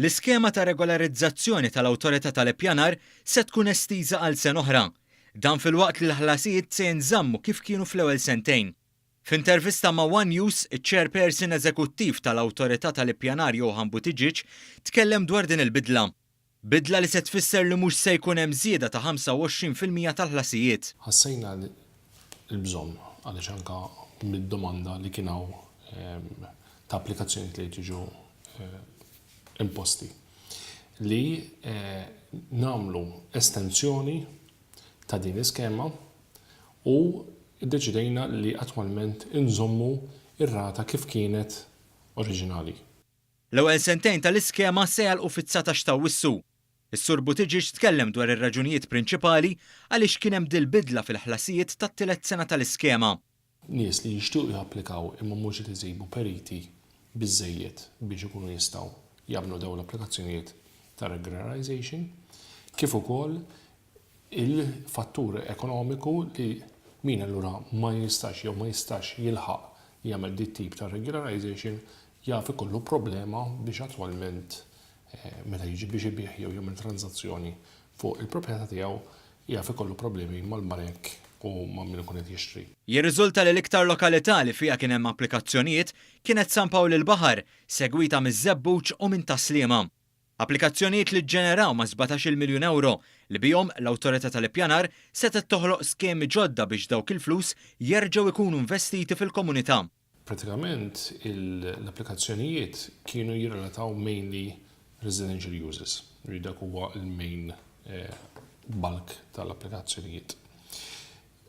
L-iskema ta' regolarizzazzjoni tal-Awtorità tal-Ippjanar se tkun estiża għal sena oħra. Dan filwaqt li l-ħlasijiet se jinżammu kif kienu fl-ewwel sentejn. F'intervista ma' one News, iċ-Chairperson Eżekuttiv tal-Awtorità tal-Ippjanar Johann Buttigieg tkellem dwar din il-bidla. Bidla li se tfisser li mhux se jkun hemm żieda ta' 25% tal-ħlasijiet. Ħassejna l-bżonn għaliex anke mid-domanda li kien hawn ta' applikazzjonijiet li qed jiġu imposti li nagħmlu estensjoni ta' din l-iskema u ddeċidejna li attwalment inżommu r-rata kif kienet oriġinali. L-ewwel sentejn tal-iskema se jagħlqu fit-19 t'Awwissu. Is-Sur Buttigieg tkellem dwar ir-raġunijiet prinċipali għaliex kien hemm dil-bidla fil-ħlasijiet tat-tielet sena tal-iskema. Nies li jixtiequ japplikaw imma mhux qed isibu periti biżżejjed biex ikunu jistgħu jagħmlu dawn l-applikazzjonijiet ta' regularization, kif ukoll il-fattur ekonomiku li min allura ma jistax jew ma jistax jilħaq jagħmel dit-tip ta' regularization jaf ikollu problema biex attwalment meta jiġi biex ibigħ jew jagħmel tranżazzjoni fuq il-proprjetà tiegħu jaf ikollu problemi mal-banek u ma' min ikun qed jixtri. Jirriżulta li l-iktar lokalità li fiha kien hemm applikazzjonijiet kienet San Pawl il-Baħar, segwita miż-Żebbuġ u minn Tas-Sliema. Applikazzjonijiet li ġġeneraw ma' sbatax-il miljun ewro li bihom l-Awtorità tal-Ippjanar setgħet toħloq skemi ġodda biex dawk il-flus jerġgħu jkunu investiti fil-komunità. Pratikament l-applikazzjonijiet kienu jirrelataw mainly residential uses, jiġifieri dak huwa l-main bulk tal-applikazzjonijiet.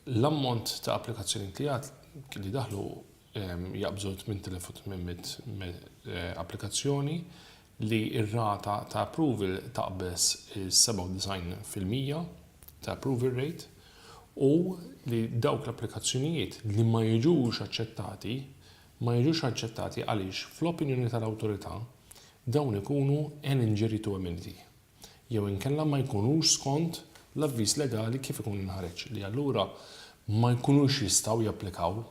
L-ammont ta' applikazzjonijiet li għad li daħlu jaqbżu 8800 applikazzjoni li r-rata ta' approval taqbeż is-97% ta' approval rate u li dawk l-applikazzjonijiet li ma jiġux aċċettati, ma jiġux aċċettati għaliex fl-opinjoni tal-Awtorità dawn ikunu an injury to amenity jew inkella ma jkunux skont l-avviż legali kif ikun inħareġ li allura ma jkunux jistgħu japplikaw.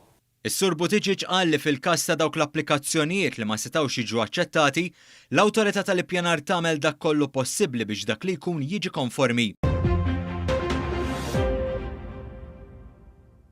Is-Sur Buttigieg qal li fil-każ ta' dawk l-applikazzjonijiet li ma setgħux jiġu aċċettati, l-Awtorità tal-Ippjanar tagħmel dak kollu possibbli biex dak li jkun jiġi konformi.